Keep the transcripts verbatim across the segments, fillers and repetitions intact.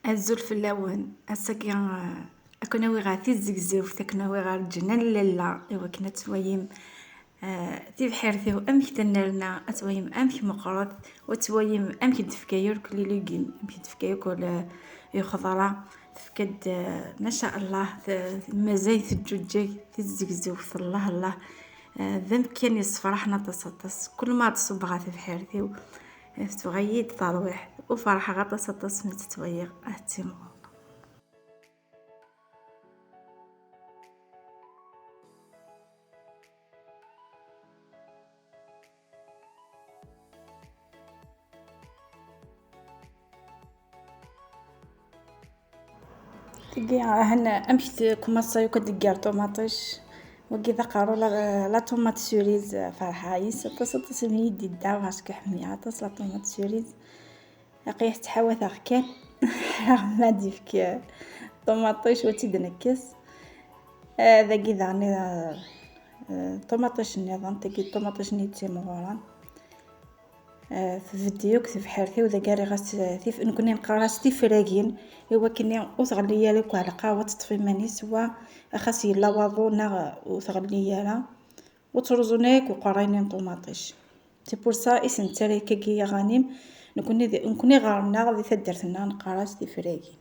Azul fell-awen. Ass-agi, eh, ad ken-awiɣ ɣer tizzegzewt, ad ken-awiɣ ɣer lǧenna n lalla, i wakken ad twayim, eh, tibḥirt-iw amek tennerna, ad twayim amek meqqret, u ad twayim amek d-tefka yakk les légumes, amek d-tefka yakk le-, lxeḍra. Tefka-d, eh, maca Allah, t-, mazal teǧǧuǧǧeg tizzegzewt, Allah, Allah. Eh, d amkan yessefraḥen aṭas, aṭas. Kul ma ad ṣubbeɣ ɣer tebḥirt-iw, eh, teffeɣ-iyi-d terwiḥt. U ferḥeɣ aṭas, aṭas mi tt-ttwaliɣ ad timɣur. Tigi ahan amek tkumaṣa yakk ad d-teggar ṭumaṭic. Wagi d aqerru la, la tomate cerise, ferḥeɣ yes aṭas, aṭas mi yi-d-idda, parce que ḥemmleɣ aṭas la tomate cerise. Aqi ttḥawateɣ kan, ḥareɣ ma d-yefk ṭumaṭic u ad tt-id-nekkes. Ah, dagi daɣen, ah, ah, ṭumaṭic nniḍen, tagi d ṭumaṭic-nni yettimɣuren. Ah, tbeddi akk tebḥirt-iw, dagi rriɣ-as, ah, tif-, nekkni neqqar-as tifragin, i wakken ur tɣelli ara akk ar lqahwa, teṭṭef iman-is, wa xas yella waḍu neɣ ur tɣelli ara. Ur ttruẓun ara akk uqerray-nni n ṭumaṭic. C'est pour ça i s-nettarra akkagi aɣanim, nekkni di, nekkni ɣer-neɣ di taddart-nneɣ neqqar-as tifragin.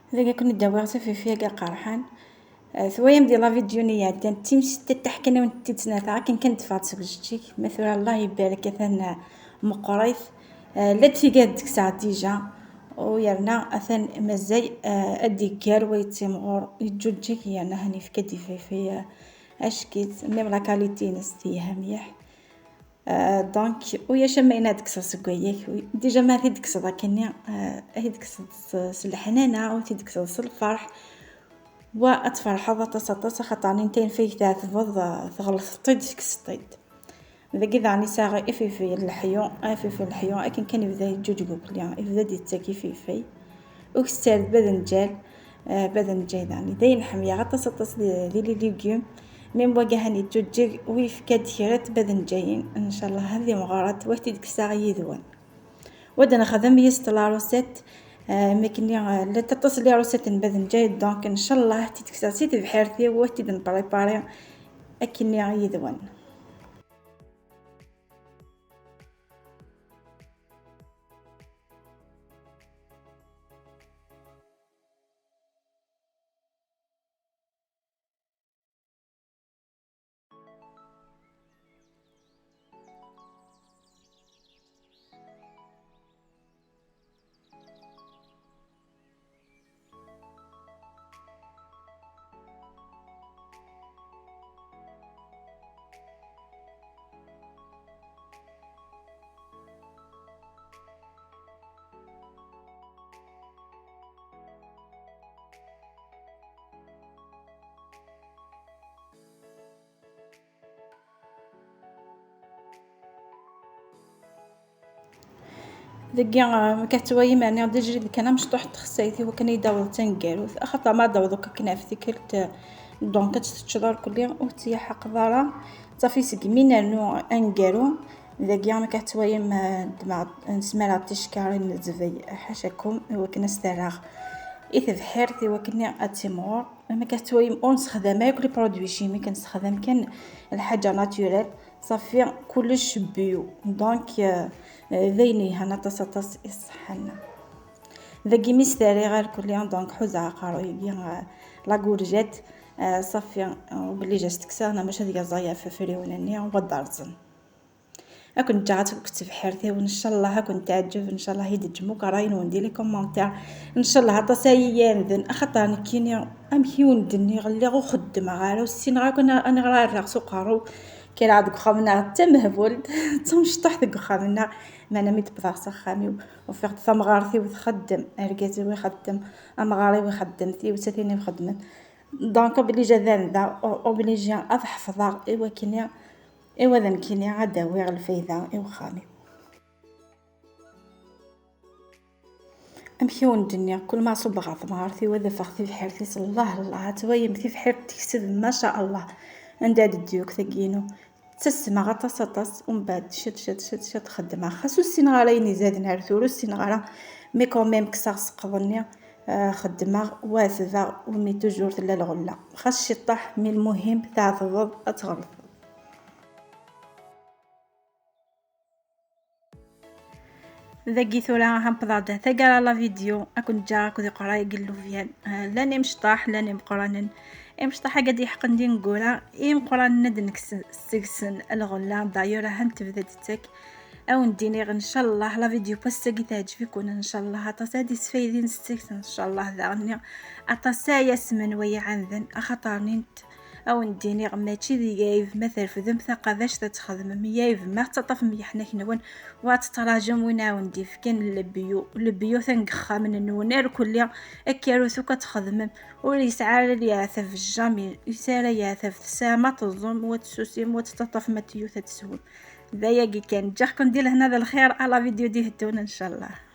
Dagi ad ken-id-awiɣ s ififi-agi aqerḥan. Eh, twayam di la vidéo-nni iɛeddan, timsirt taḥkan-awen-tt-id-snataɣ, akken kan d-teffeɣ-d seg uječčik. Ma tura, Allah ibarek, atan, eh, meqqrit. Eh, llant tigad deg-s déjà. U yerna atan mazal, eh, ad d-iggar wa yettimɣur, yeǧǧuǧǧeg, yerna han yefka-d ififi, eh, acek-it, même la qualité-ines telha mliḥ. Euh, donc, ulac am wayen ad kkseɣ seg wayag. Déjà ma ad t-id-kkseḍ akkenni, euh, ad t-id-kkseḍ s, s leḥnana, u ad t-id-kkseḍ s lferḥ. Wa ad tferḥeḍ aṭas, aṭas, axaṭer nin tayen fayeg tɛetbeḍ, euh, tɣelṭeḍ-id, tekkseḍ-id. Dagi daɣen yesɛa ififi n leḥyu, ififi n leḥyu, akken kan yebda yeǧǧuǧǧeg ukli, yebda d-yettak ififi. Ukessar d badenǧal, eh, badenǧal daɣen. Dayen ḥemmleɣ aṭas, aṭas di, di les légumes. Même wagi han yeǧǧuǧǧeg, u yefka-d kra n tbadenǧayin. Ncallah ad imɣuret, wa t-id-kkseɣ yid-wen. Wa d-nexdem yis la recette, eh, mi akken, eh, llant aṭas les recettes n badenǧal, donc ncallah ad t-id-kkseɣ si tebḥirt-iw, wa t-id-nprépari akkenni yid-wen. Dagi, ah, ma tettwayim, rniɣ-d ajrid kan amecṭuḥ n texsayt i wakken ad yi-d-taweḍ taneggarut, axaṭer ma ad d-taweḍ akk akken ɣef tikkelt, ah, donc ad tt-teččeḍ irkelli, ur tt-yaḥaqeḍ ara, ṣafi segmi nernu aneggaru. Dagi, ma tettwayim, ah, ddmeɣ, nesmar-aɣ-d ticekkarin n zzbay, ḥacakum, i wakken ad s-t-rreɣ i tebḥirt, i wakken ad timɣur. Ma tettwayim, ur nessexdam ara akk les produits chimiques, nessexdam kan lḥaǧa naturelle. Ṣafi, kullec bio. Donc, euh, euh, d ayen yelhan aṭas, aṭas i ṣṣeḥḥa-nneɣ. Dagi mi s-terriɣ irkelli, donc ḥuzaɣ aqerruy-agi, euh, la courgette, euh, ṣafi, euh, ur belli ǧas teksa, neɣ maca ad yerẓ ɣef afriwen-nni, u ad d-rẓen. Ad ken-ǧǧeɣ ad tebkeḍ tebḥirt-iw, ncallah ad ken-teɛǧeb, ncallah ad d-teǧǧem akk ṛṛay-nwen di les commentaires, ncallah aṭas ay iyi-irden, axaṭer nekkini amek i wen-d-nniɣ, lliɣ ur xeddmeɣ ara, ur ssineɣ akk ana-, aniɣer ara rreɣ s uqerru, Kkreɣ deg uxxam-nneɣ d tamehbult, d tamecṭuḥt deg uxxam-nneɣ. Meɛna mi d-wwḍeɣ s axxam-iw, ufiɣ-d tamɣart-iw txeddem, argaz-iw ixeddem, amɣar-iw ixeddem, tiwsatin-iw xeddment. Donc obligé ad andeɣ, o-, obligé ad ḥefḍeɣ i wakken i, i wa d nekkini ad d-awiɣ lfayda i uxxam-iw. Amek i wen-d-nniɣ, kul ma ṣubbeɣ ɣer temɣart-iw ad afeɣ tibḥirt-is, llah llah, ad twalim tibḥirt tekseb, maca Allah. Anda d dduk tagi-inu? Ttasmeɣ aṭas aṭas, umbeɛd ciṭ ciṭ ciṭ ciṭ xeddmeɣ. Xas ur ssineɣ ara ayen izaden ar tura, ur ssineɣ ara, mais quand même kkseɣ sseqḍ-nni, ah, xeddmeɣ, watbeɣ, umi toujours tella lɣella. Xas ciṭṭaḥ, mais lmuhim tɛetbeḍ ad tɣelṭeḍ. Dagi tura aha newweḍ-d taggara la vidéo, ad ken-ǧǧeɣ akked iqerray n llubyan. Ah, llan imecṭaḥ, llan imeqqranen. Imecṭaḥ-agi ad d-yeḥqen d ineggura, imeqqranen ad d-nekkes seg-sen lɣella. D'ailleurs, aha tebda-d ttak. Ad wen-d-iniɣ, ncallah, la vidéo n wass-agi teɛǧeb-iken, ncallah, aṭas ad d-isfaydin seg-s, ncallah, daɣen aṭas ay asmen wa iɛaneden, axaṭer nint Ad wen-d-iniɣ, mačči d yayeb ma trefdem taqabact ad txedmem, yayeb ma tettaṭṭafem leḥnak-nwen, wa tettṛajum win ad wen-d-ifken lebyu, lebyu atan deg yexxamen-nwen, irkelli akka arut akk ad txedmem, ur yesɛi ara leɛtab, jamais yesɛi ara leɛtab, tesɛam ad teẓẓum, wa tessusim, wa tettaṭṭafem atyut ad teswem. D ayagi kan, ǧǧiɣ-ken di lehna d lxir, à la vidéo d-iteddun, ncallah.